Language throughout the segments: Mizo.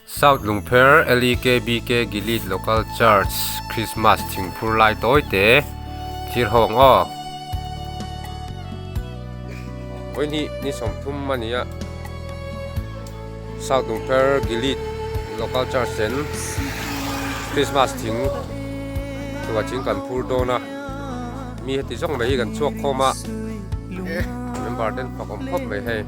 South Lungpher LEKBK Gilead Local Church Christmas thingphur lai tawi te thlir ho ang aw. Vawihnih ni 30 a ni a, South Lungpher Gilead Local Church ten Christmas thing tua thing kan phur dawn a, mi heti zawng mai hi kan chhuak khawm a, member ten fak awm khawp mai hei.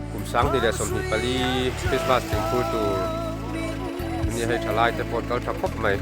Kum 2024 Christmas thingphur tur nia hei thalai te pawh an kal tha khawp mai.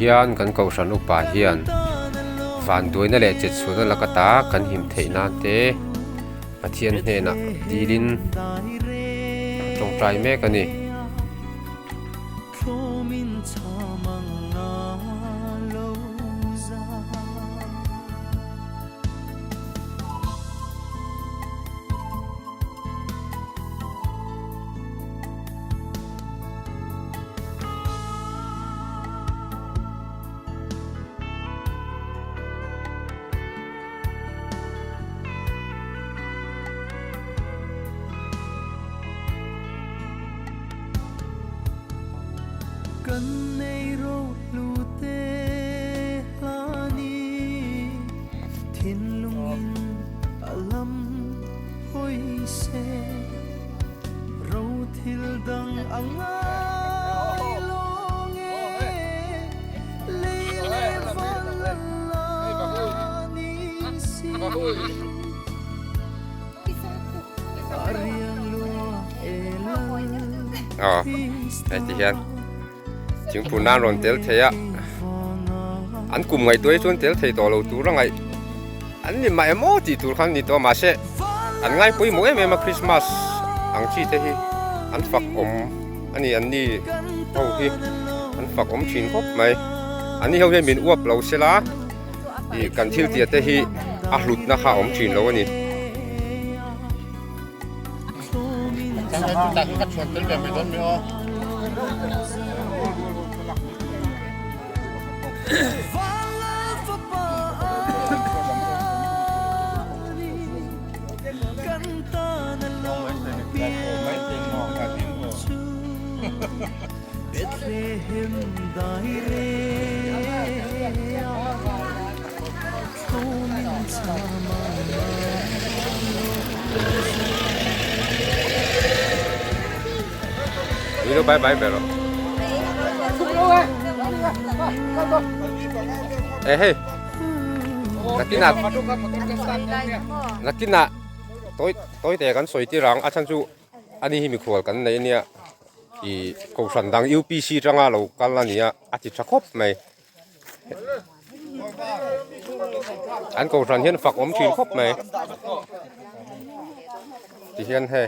Tihian kan kohhran upa hian vanduaina leh chetchhuahna laka ta kan him theih nan te Pathian hnenah dilin a tawngtai mek a ni. Kan nei rohlu te hlani thinlungin a lam hawi se ro thil dang a ngai lawng e lei leh van la ni si a riang lua e lal Aw hei ti hian thingpui nan rawn tel thei a an kum ngaihtuah hi chuan tel thei tawh lo tur a ngaih an ni mah emaw tih tur khan ni tawh a mahse an ngai pawimawh em em a Christmas ang chi te hi an fak awm a ni an ni ho hi an fak awm thin khawp mai an ni ho hian min uap lo sela ih kan thil tia te hi a hlutna kha a awm thin lo a ni. Ni lo bye bye ve rawh. E hei. Nakinah nakinah tawi tawi te kan sawi tir ang a chhan chu ani hi mikhual kan nei ania ih kohhran dang UPC tanga lo kal ania a ti tha khawp mai. An kohhran hian fak awm thin khawp mai ti hian hei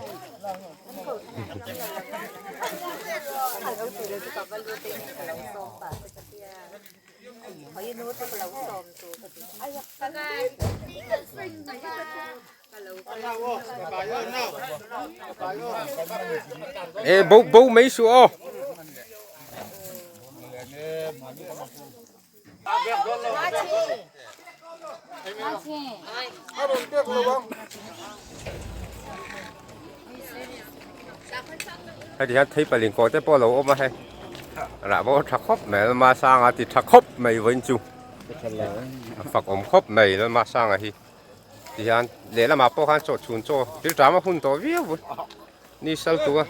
E bo bo mai su aw. Heti hian thei paling kawh te pawh a lo awm a hei rah pawh a tha khawp mai a lama sanga ti tha khawp mai vawiin chu a fak awm khawp mai lama sanga hi tihian lehlamah pawh khan chaw chhun chaw thil ṭam a hun tawh viau ni sal tu a.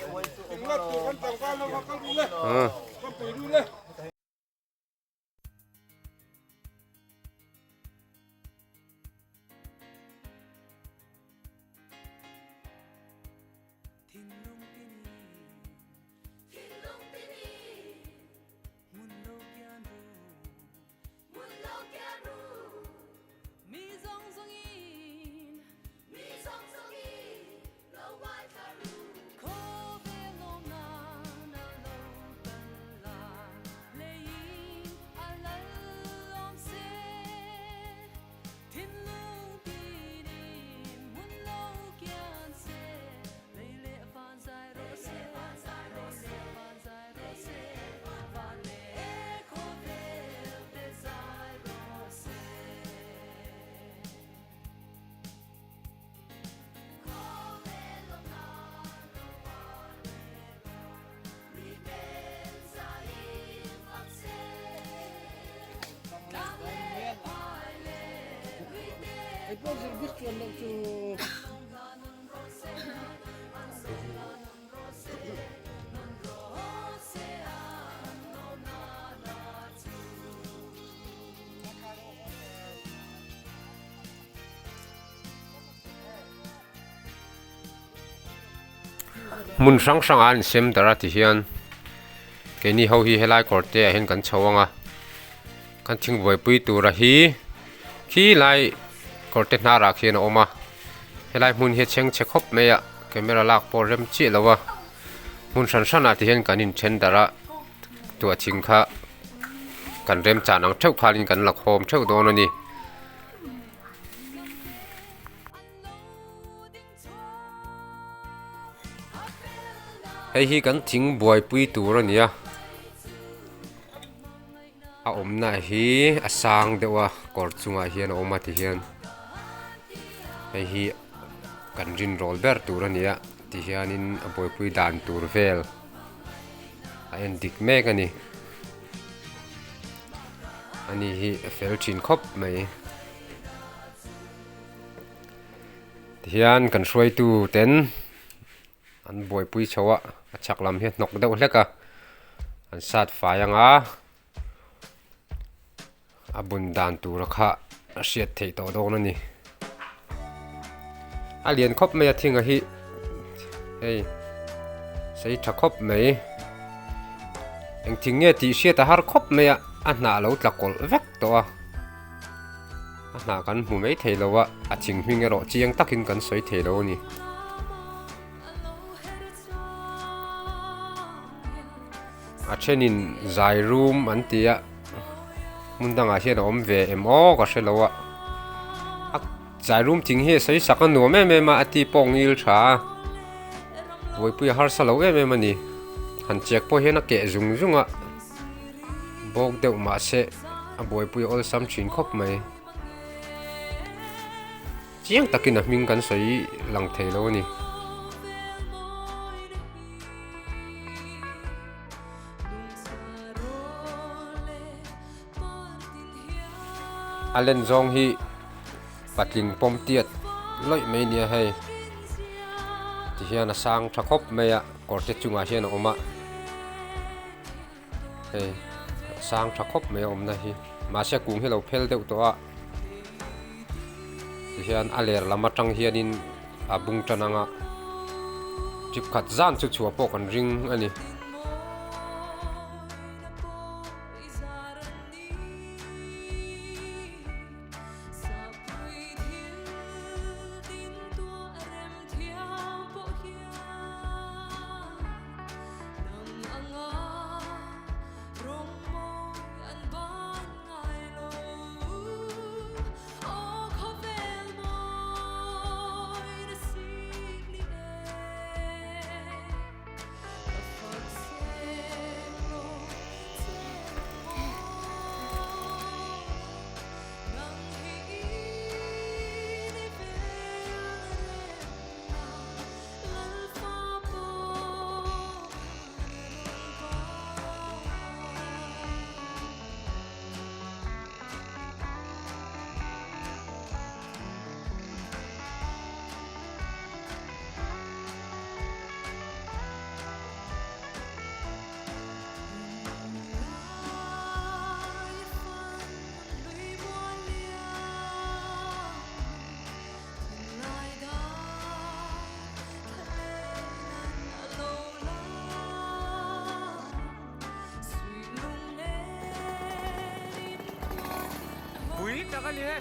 Hmun hrang hrangah an sem darh a tihian keini ho hi helai kawr te ah hian kan chho ang a kan thingbuaipui tura hi khi lai kawr te hnarah khian a awm a helai hmun hi a chheng chhe khawp mai a camera lak pawh rem chiah lo a hmun hran hranah tihian kan inthen darh a tuah thing kha kan remchan ang theuh khanin kan la khawm theuh dawn a ni. Hei hi kan thing buaipui tur a ni a a awmna hi a sang deuh a kawr chungah hian a awm a ti hian hei hi kan rinrawl ber tur a ni a ti hianin a buaipui dan tur vel a en dik mek a ni ani hi a fel thin khawp mai. Tihian kan hruaitu ten an buaipui chho a a chhak lam hi a hnawk deuh hlek a an sat fai ang a a bun dan tura kha a hriat theih tawh dawn a ni a lian khawp mai a thinga hi hei sei tha khawp mai engthing nge tih hriat a har khawp mai a a hnah lo tla kawlh vek tawh a. A hnah kan hmu mai thei lo a, a thing hming erawh chiang takin kan sawi thei lo a ni. A thenin zai rum an ti a, hmun dangah hian a awm ve em aw ka hre lo a. A zai rum thing hi a sawi sak a nuam em em a, a ti pawh ngil tha a, buaipui a harsa lo em em a ni. Han chek pawh hian a keh zung zung a. Bawk deuh mahse a buaipui awlsam thin khawp mai. Chiang takin a hming kan sawi lang thei lo a ni. A len zawng hi patling pawm tiat lawih mai nia hei. Tihian a sang tha khawp mai a kawr te chungah hian a awm a. Hei a sang tha khawp mai a awmna hi mahse a kung hi a lo phel deuh tawh a tihian a ler lam atang hianin a bung tan ang a trip khat zan chu chhuah pawh kan ring a ni. ni he.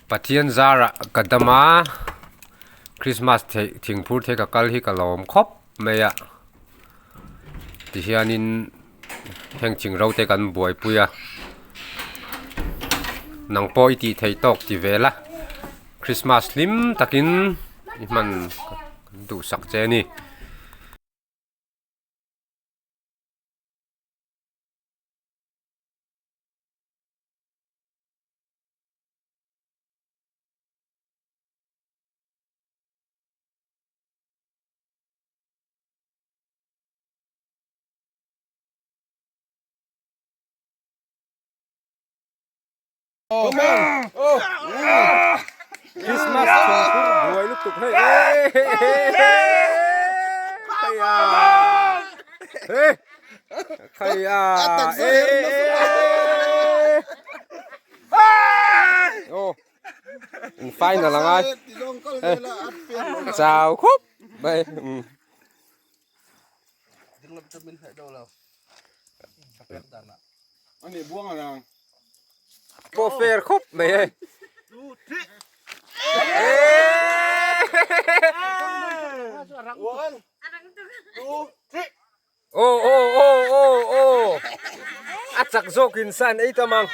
Pathian zarah ka dam a, Christmas theih thingphur thei ka kal hi ka lawm khawp mai a, tihianin heng thing ro te kan buaipui a, nang pawh i tih theih tawk ti vel a, Christmas hlim takin i hman kan duhsak che a ni. Christmas thingphur buai lutuk hei in final a ngai chau khawp mai pawh fair khawp mai hei Aw aw aw aw aw a chak zawk in san ei tam ang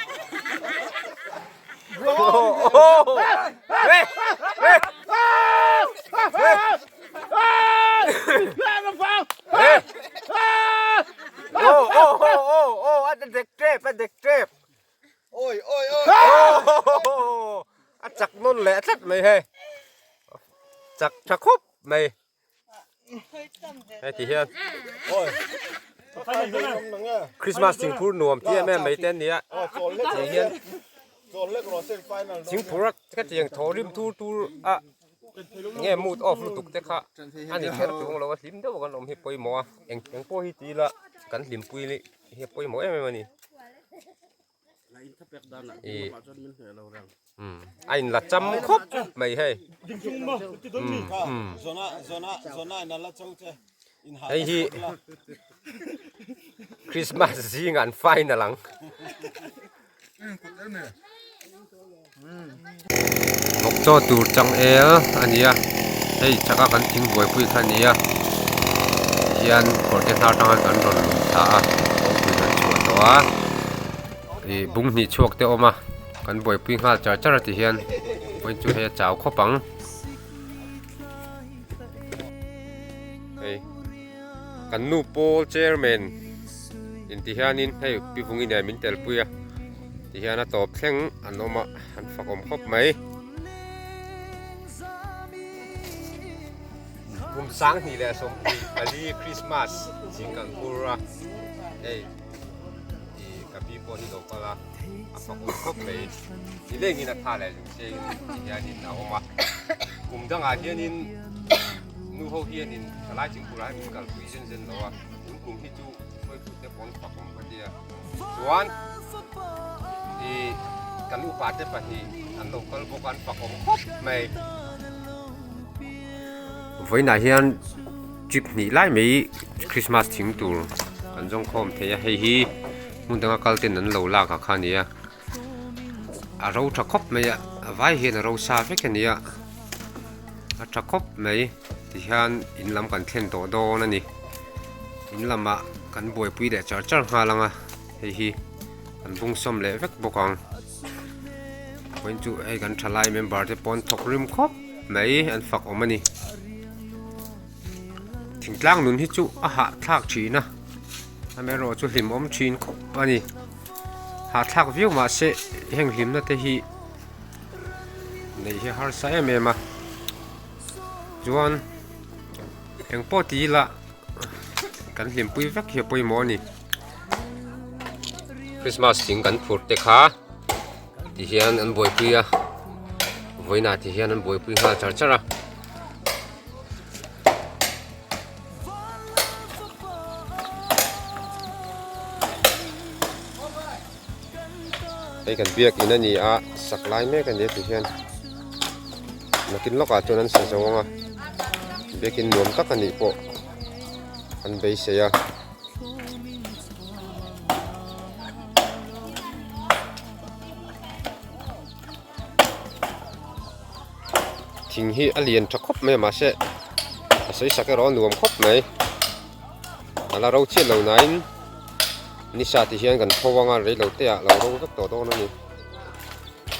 a chak nawn leh tlat mai hei chak tha khawp mai. Hei ti hian Christmas thingphur nuam ti em em mai te an ni a ti hian thingphur a ka tiang thaw rim tur tur a nge mood off lutuk te kha a ni kher chuang lo a hlim deuh kan awm hi pawimawh a eng eng pawh hi ti ila kan hlimpui hi a pawimawh em em a ni. A in la cham khawp mai hei hei hi Christmas zing an final ang vawk chaw tur changel a ni a hei chaka kan thing buaipui kha a ni a tihian kawr te hnar atanga kan rawn lum thla a kawngpui kan chhuah tawh a ih bung hnih chhuak te a awm a kan buaipui nghal char char a ti hian vawiin chu hei a chau khawp ang hei kan nu pawl chairman inti hianin hei pi vungi nen min telpui a tihian a tawp thleng an awm a an fak awm khawp mai. Kum 2024 Christmas zing kan phur a hei ih ka pi pawh hi lo kal a a fak awm khawp mai ni lengin a tha leh zung se in ti hianin a awm a kum dangah hianin nu ho hianin thalai thingpurah hian min kalpui zen zen lo a tun kum hi chu hruaitu te pawh an fak awm ka tia chuan ih kan upa te pahnih an lo kal bawk a an fak awm khawp mai. Vawiinah hian trip hnih lai mai Christmas thing tur kan zawng khawm thei a hei hi hmun danga kal ten an lo lak ang kha a ni a a ro tha khawp mai a a vai hian a ro sa vek a ni a a tha khawp mai tihian in lam kan thlen tawh dawn a ni in lamah. Kan buaipui leh char char nghal ang a, hei hi kan bung sawm leh vek bawk ang. Vawiin chu hei kan thalai member te pawn thawk rim khawp mai an fak awm a ni. Thingtlang nun hi chu a hahthlak thin a, amaherawh chu hlimawm thin khawp a ni. Hahthlak viau mahse heng hlimna te hi neih hi harsa em em a, chuan engpawh ti ila. Kan hlimpui vek hi a pawimawh a ni. Christmas thing kan phurh te kha ti hian an buaipui a vawiinah ti hian an buaipui nghal char char a. Hei kan biakin a ni a sak lai mek a ni a ti hian nakin lawkah chuan an sa zo ang a biakin nuam tak a nih pawh an beisei a. Thing hi a lian tha khawp mai a mahse a sawi sak erawh a nuam khawp mai a la ro chiah lo nain Nisa ti hian kan tho anga rei lo te ah lo ro vek tawh dawn a ni.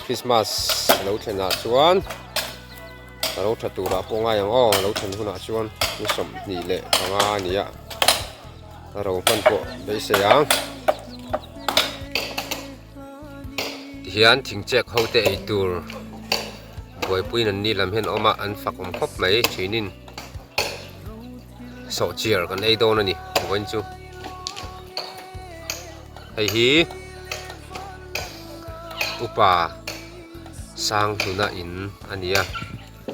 Christmas lo thlen ah chuan ka ro tha tur ah pawh ngai ang aw lo thlen hunah chuan ni 25 a ni a ka ro hman pawh beisei ang. Tihian thingchek ho te ei tur buaipuiin an ni lam hian awm a an fak awm khawp mai thinin. Sawhchiar kan ei dawn a ni vawiin chu hei hi upa sang hluna in a ni a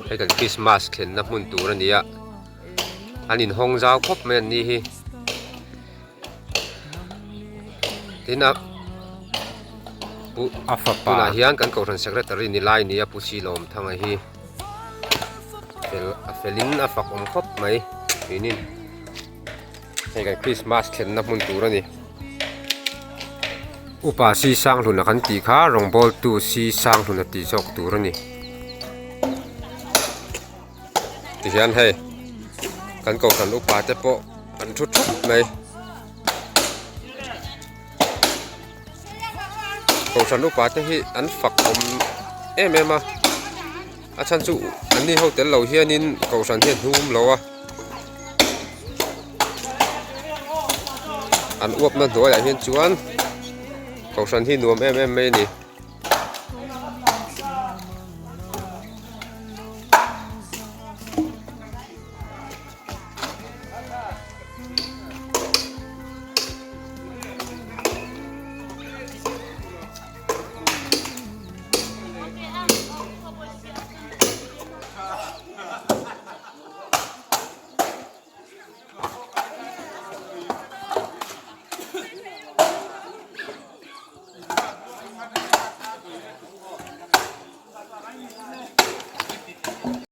hei kan christmas thlenna hmun tur a ni a an inhawng zau khawp mai an ni hi tin a pu a fapa tunah hian kan kohhran secretary ni lai ni a pu Silawmthanga hi. Fel a felin a fak awm khawp mai tuinin hei kan Christmas thlenna hmun tur a ni. Upa si sang hluna kan tih kha rawngbawltu si sang hluna tih zawk tur a ni. Tihian hei kan kohhran upa te pawh an thu thup mai. Kohhran upa te hi an fak awm em em a a chhan chu an ni ho tel lo hianin kohhran hi a hnum lo a an uapna hnuaiah hian chuan kohhran hi nuam em em mai a ni.